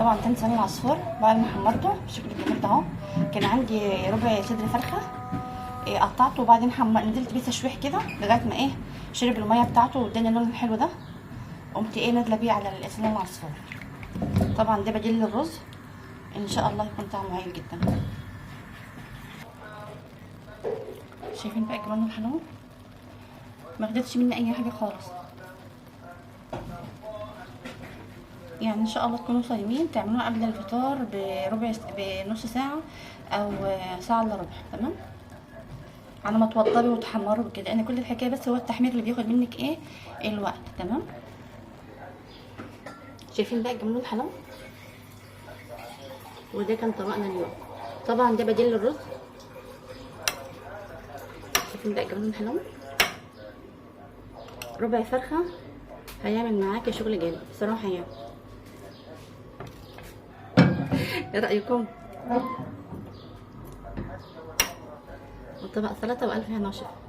طبعا تاني لسان العصفور بعد ما حمرته بالشكل الجميل ده اهو. كان عندي ربع صدر فرخة، قطعته وبعدين نزلت بيه تشويح كده لغاية ما شرب المية بتاعته واداني اللون الحلو ده. قمت نازله بيه على لسان العصفور. طبعا ده بديل للرز، ان شاء الله يكون طعمه هايل جدا. شايفين بقى كمان الحلاوة، ما خدتش مني اي حاجة خالص. يعني ان شاء الله تكونوا صايمين، تعملوها قبل الفطار بنص ساعة او ساعة الا ربع، تمام؟ على ما توضبي وتحمروا وكده. انا كل الحكاية بس هو التحمير اللي بياخد منك الوقت، تمام؟ شايفين بقى الجمال والحلاوه. وده كان طبقنا اليوم. طبعا ده بديل للرز. شايفين بقى الجمال والحلاوه. ربع فرخة هيعمل معاكي شغل جامد بصراحة يعني. ايه رايكم؟ وطبق سلطة والف هنا وشفا.